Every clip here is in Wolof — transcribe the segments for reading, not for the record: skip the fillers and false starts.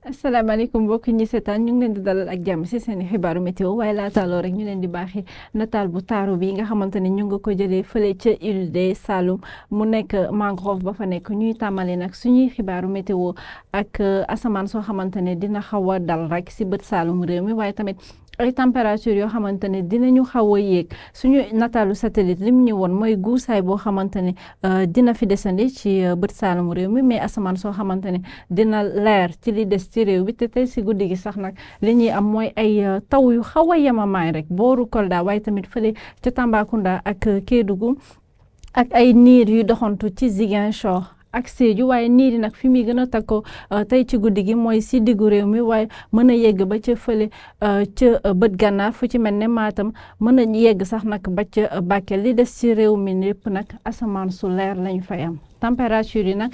asalaamaaleykum mbokk ñi seetaan ñu ngi leen di dalal ak jàmm si seen i xibaaru météo waaye laata loolu rek ñu leen di baaxee nataal bu taaru bi nga xamante ne ñu nga ko jëlee fële ca île de Saloum mu nekk mangrove ba fa nekk ñuy tàmbali nag suñuy xibaaru météo ak asamaan soo xamante ne dina xaw a dal rek si bët Saloum réew mi waaye tamit ay température yoo xamante ne dinañu xaw a yéeg suñu nataalu satellite lim ñu woon mooy guusaay boo xamante ne dina fi desandi ci bët Saloum réew mi mais asamaan soo xamante ne dina leer ci li des ci réew bi te tey si guddi gi sax nag li ñuy am mooy ay taw yu xaw a yemamaay rek booru Kolda waaye tamit fële ca Tambacounda ak Kédougou ak ay niir yu doxantu ci Ziguinchor ak Sédhiou waaye niir yi nag fi muy gën a takkoo tey ci guddi gi mooy si diggu réew mi waaye mën a yegg ba ca fële ca bët gànnaar fu ci mel ne Matam mën a yegg sax nag ba ca Bakel li des ci réew mi lépp nag asamaan su leer lañ fay am. température yi nag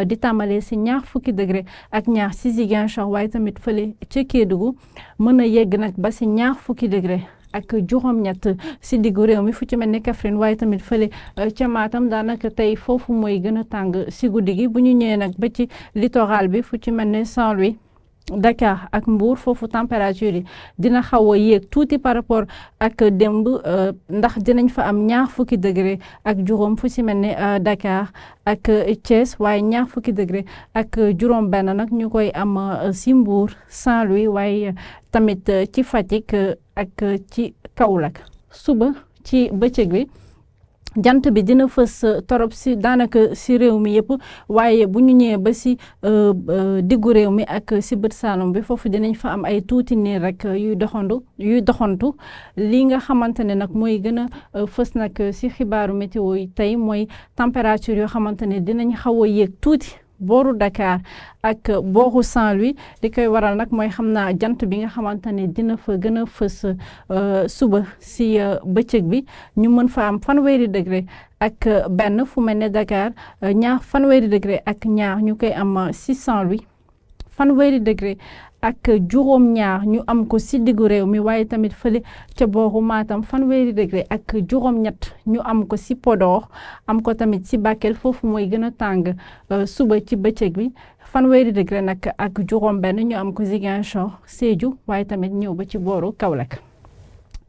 di tàmbalee si ñaar fukki degré ak ñaar si Ziguinchor waaye tamit fële ca Kédougou mën a yegg nag ba si ñaar fukki degré ak juróom-ñett si diggu réew mi fu ci mel ne Kaffrine waaye tamit fële ca Matam daanaka tey foofu mooy gën a tàng si guddi gi bu ñu ñëwee nag ba ci littoral bi fu ci mel ne Saint-Louis Dakar ak Mbour foofu température yi dina xaw a yéeg tuuti par rapport ak démb ndax dinañ fa am ñaar fukki degré ak juróom fu ci mel ne Dakar ak Thiès waaye ñaar fukki degré ak juróom benn nag ñu koy am si Mbour Saint-Louis waaye tamit ci Fatick ak ci Kaolack suba ci bëccëg bi jant bi dina fës torop si daanaka si réew mi yëpp waaye bu ñu ñëwee ba si diggu réew mi ak si bët Saalum bi foofu dinañ fa am ay tuuti niir rek yuy doxantu li nga xamante ne nag mooy gën a fës nag si xibaaru météo yi tey mooy température yoo xamante ne dinañ xaw a yéeg tuuti booru Dakar ak booru Saint-Louis li koy waral nag mooy xam naa jant bi nga xamante ne dina fa gën a fës suba si bëccëg bi ñu mën fa am fanweeri degré ak benn fu mel ne Dakar fanweeri degré ak ñaar ñu koy am si Saint-Louis fanweeri degré ak juróom-ñaar ñu am ko si diggu réew mi waaye tamit fële ca booru Matam fanweeri degré ak juróom-ñett ñu am ko si Podor am ko tamit si Bakel foofu mooy gën a tàng suba ci bëccëg bi fanweeri degré nag ak juróom-benn ñu am ko Ziguinchor Sédhiou waaye tamit ñëw ba ci booru Kaolack.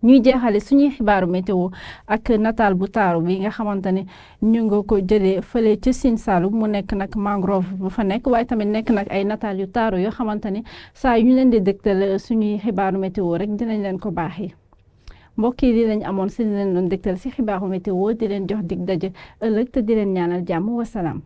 ñuy jeexale suñuy xibaaru météo ak nataal bu taaru bi nga xamante ne ñu nga ko jëlee fële ca Sine Saloum mu nekk nag mangrove bu fa nekk waaye tamit nekk nag ay nataal yu taaru yoo xamante ne saa yu ñu leen di dégtal suñuy xibaaru météo rek dinañ leen ko baaxee mbokk yi di lañ amoon si leen doon dégtal si xibaaru météo di leen jox dig daje ëllëg te di leen ñaanal jàmm wasalaam.